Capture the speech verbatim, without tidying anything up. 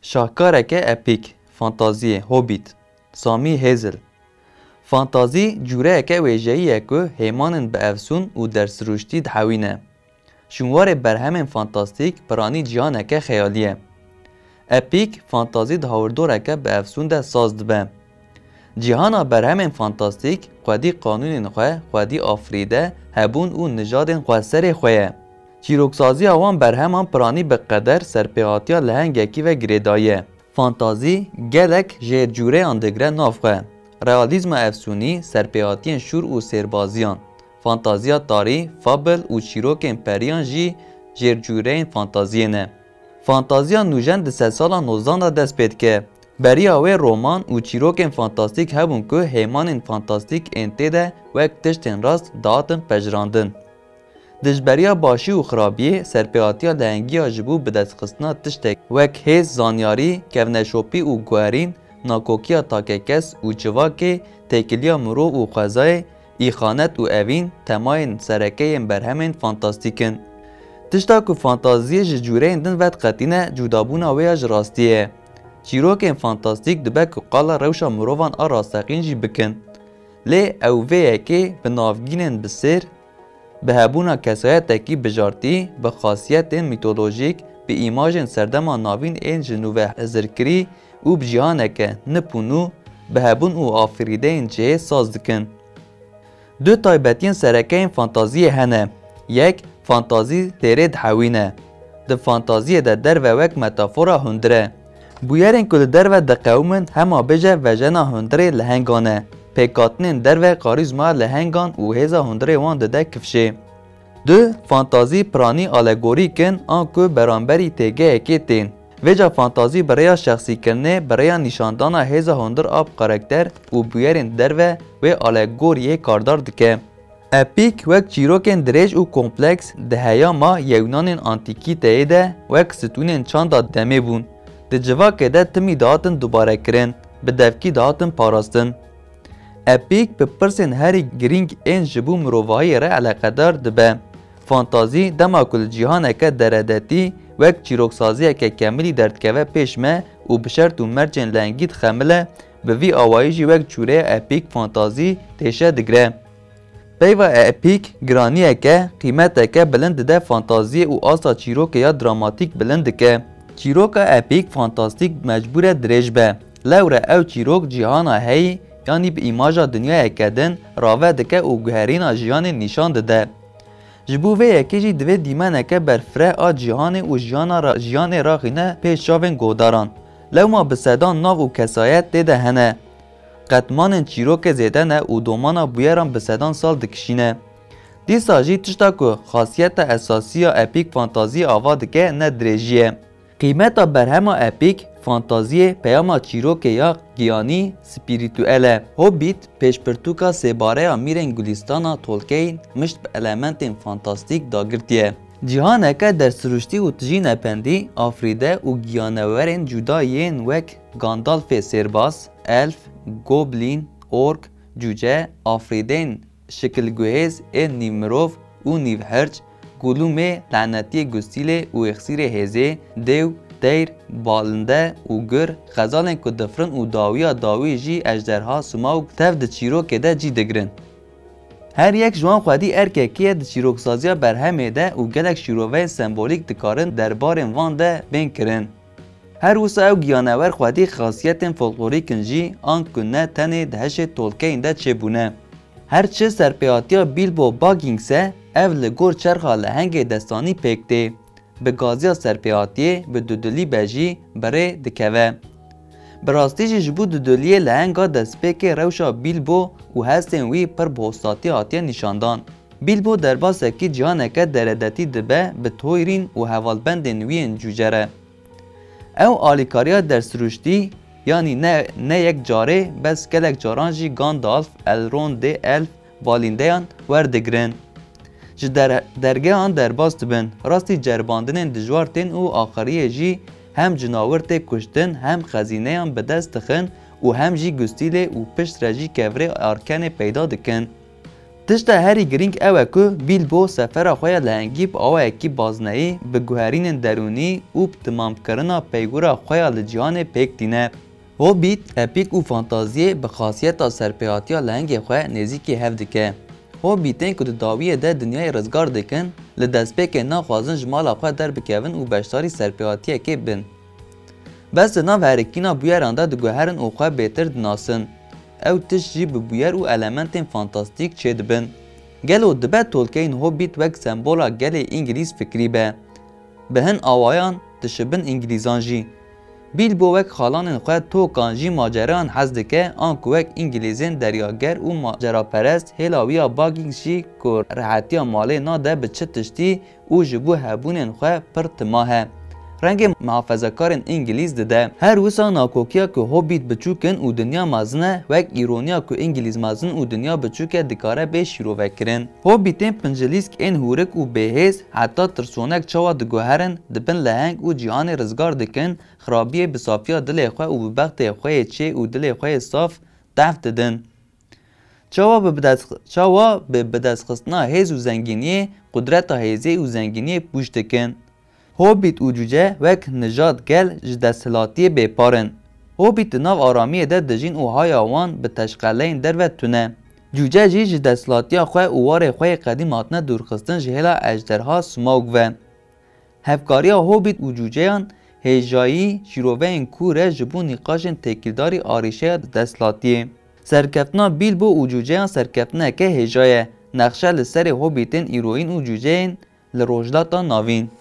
Şahkareke epîk, fantaziyê, Hobbit, Samî Hêzil. Fantazî cûreyeke wêjeyî ye ku hêmanên bi efsûn û dersirûştî dihewîne. Şûnwarê berhemên fantastîk piranî cîhaneke xeyalî ye. Epîk, fantazî di hawirdoreke bi efsûn de saz dibe. Cîhana berhemên fantastîk xwedî qanûnên xwe, xwedî afirîde, hebûn û nijadên xweserê xwe ye. Çîroksaziya wan berheman piranî bi qeder, serpêhatiya lehengekî ve girêdayî ye. Fantazî gelek jêrcûreyan digire nav xwe. Realîzma efsûnî, serpêhatiyên şûr û sêrbaziyan, fantaziya tarî, fabl û çîrokên periyan jî jêrcûreyên fantaziyê ne. Fantaziya nûjen di sedsala nozdan de dest pê dike. Beriya wê roman û çîrokên fantastîk hebûn ku hêmanên fantastîk ên tê de wek tiştên rast dihatin pejirandin. Dijberiya başî û xirabiyê, serpêhatiya lehengiya ji bo bidestxistina tiştek wek hêz, zanyarî, kevneşopî û guherîn, nakokiya takekes û civakê, têkiliya mirov û xwezayê, îxanet û evîn, temayên sereke yên berhemên fantastîk in. Tişta ku fantaziyê ji cûreyên din vediqetîne, cudabûna wê ya ji rastiyê ye. Çîrokên fantastîk dibe ku qala rewşa mirovan a rasteqîn jî bikin. Lê ew vê yekê bi navgînên bi sêr, bi hebûna kesayetekî bijartî, bi xasiyetên mîtolojîk, bi îmajên serdema navîn ên ji nû ve hizirkirî û bi cîhaneke nip û nû, bi hebûn û afirîdeyên cihê saz dikin. Du taybetiyên sereke yên fantaziyê hene. Yek, fantazî têrê dihewîne. Di fantaziyê de derve wek metafora hundir e. Bûyerên ku li derve diqewimin hema bêje vejena hundirê lehengan e. Pêkhatinên derve karîzmaya lehengan û hêza hundirê wan dide kifşê. Du, fantazî piranî alegorîk in an ku beramberî têgehekê tên. Vêca fantazî bi rêya şexsîkirinê, bi rêya nîşandana hêza hundir a bi karakter û bûyerên derve wê alegoriyê kardar dike. Epîk wek çîrokên dirêj û kompleks di heyama Yewnanên Antîkîteyê de wek stûnên çanda demê bûn. Di civakê de timî dihatin dubarekirin, bi devkî dihatin parastin. Epîk bi pirsên herî girîng ên ji bo mirovahiyê re eleqedar dibe. Fantazî, dema ku li cîhaneke deredetî wek çîroksaziyeke kemilî derdikeve pêş me û bi şert û mercên lehengî dixemile, bi vî awayî jî wek cûreya epîk fantazî têşe digire. Peyva epîk giraniyeke, qîmeteke bilind dide fantaziyê û asta çîrokê ya dramatîk bilind dike. Çîroka epîk fantastîk mecbûr e dirêj be. Lewre ew çîrok cîhana heyî, yanî bi îmaja dinyayeke din, rave dike û guherîna jiyanê nîşan dide. Ji bo vê yekê jî divê dîmeneke berfireh a cîhanê û jiyana ra-, jiyanê raxîne pêş çavên guhdaran. Lewma bi sedan nav û kesayet tê de hene. Qetmanên çîrokê zêde ne û domana bûyeran bi sedan sal dikişîne. Dîsa jî tişta ku xasiyeta esasî ya epîk fantaziyê ava dike ne dirêjî ye. Qîmeta berhema epîk fantaziyê peyama çîrokê ya giyanî, spîrîtuel e. Hobbit pêşpirtûka sêbare ya mîrên gulîstana Tolkien mişt bi elementên fantastîk dagirtiye. Cîhaneke dersirûştî û tijî nependî, afirîde û giyanewerên cuda yên wek Gandalfê sêrbaz, elf, goblîn, ork, cûce, afirîdeyên şikilguhêz ên nîvmirov û nîvhirç, Gulûmê, lanetiyê Gustîlê û îxsîrê hêzê, dêw, teyr, balinde û gur, xezalên ku difirin û dawiya dawî jî ejderha, Smaug, tev di çîrokê de cî digirin. Her yek ji wan xwedî erkekê ye di çîroksaziya berhemê de û gelek şîroveyên sembolîk dikarin derbarên van de bên kirin. Her wisa ew giyanewer xwedî xasiyetên folklorîk in jî, an ku ne tenê di heşê Tolkien de çêbûne. Her çi serpêhatiya Bilbo Baggins e, ev li gor çerxa lehengê destanî pêk tê. Bi gaziya serpêhatiyê, bi dudilî be jî, bi rê dikeve. Bi rastî jî ji bo dudiliyê lehenga destpêkê rewşa Bilbo û hestên wî pir bi hostatî hatiye nîşandan. Bilbo derbasekî cîhaneke deredetî dibe bi toyrîn û hevalbendên wî yên cûce re. Ew alîkariya dersirûştî, yanî ne, ne yek carê, bes gelek caran jî Gandalf, Elrondê elf, balîndeyan werdigirin. Ji der-, dergehan derbas dibin, rastî ceribandinên dijwar tên û axiriyê jî hem cinawir tê kuştin, hem xezîneyan bi dest dixin û hem jî Gustîlê û piştre jî kevirê Arkenê peyda dikin. Tişta herî girîng ew e ku Bilbo sefera xwe ya lehengî bi awayekî bazneyî, bi guherînên derûnî û bi timamkirina peywira xwe ya li cîhanê pêk tîne. Hobbit, epîk û fantaziyê bi xasiyeta serpêhatiya lehengê xwe nêzîkî hev dike. Hobbitên ku di dawiyê de dinyayê rizgar dikin, li destpêkê naxwazin ji mala xwe derbikevin û beşdarî serpêhatiyekê bin. Bes di nav herikîna bûyeran de diguherin û xwe bêtir dinasin. Ew tişt jî bi bûyer û elementên fantastîk çêdibin. Gelo dibe Tolkien Hobbit wek sembola gelê Îngilîz fikrî be? Bi hin awayan dişibin Îngilîzan jî. Bilbo wek xalanên xwe Tokan jî macerayan hez dike, anku wek Îngilîzên deryager û maceraperest hêla wî ya Baggins jî ku rehetiya malê nade bi çi tiştî û ji bo hebûnên xwe pir tima he. Rengê muhafezekarên Îngilîz dide. Her wisa nakokiya ku Hobbit biçûk in û dinya mezin e, wek îroniya ku Îngilîz mezin û dinya biçûk e, dikare bê şîrovekirin. Hobbitên pincilîsk ên hûrik û bêhêz heta tirsonek çawa diguherin, dibin leheng û cîhanê rizgar dikin, xirabiyê bi safiya dilê xwe û bi bextê xwe yê çê û dilê xwe yê saf def didin. Çawa bi bidest-, çawa bi bidestxistina hêz û zengîniyê, qudreta hêzê û zengîniyê pûç dikin? Hobbit û cûce wek nijad gel ji desthilatiyê bêpar in. Hobbit di nav aramiyê de dijîn û haya wan bi teşqeleyên derve tune. Cûce jî ji desthilatiya xwe û warê xwe yê qedîm hatine dûrxistin ji hêla ejderha Smaug ve. Hevkariya Hobbit û cûceyan hêjayî şîroveyên kûr e ji bo nîqaşên têkildarî arîşeya desthilatiyê. Serkeftina Bilbo û cûceyan serkeftineke hêja ye. Nexşe li serê Hobbitên îroyîn û cûceyên li Rojhilata Navîn.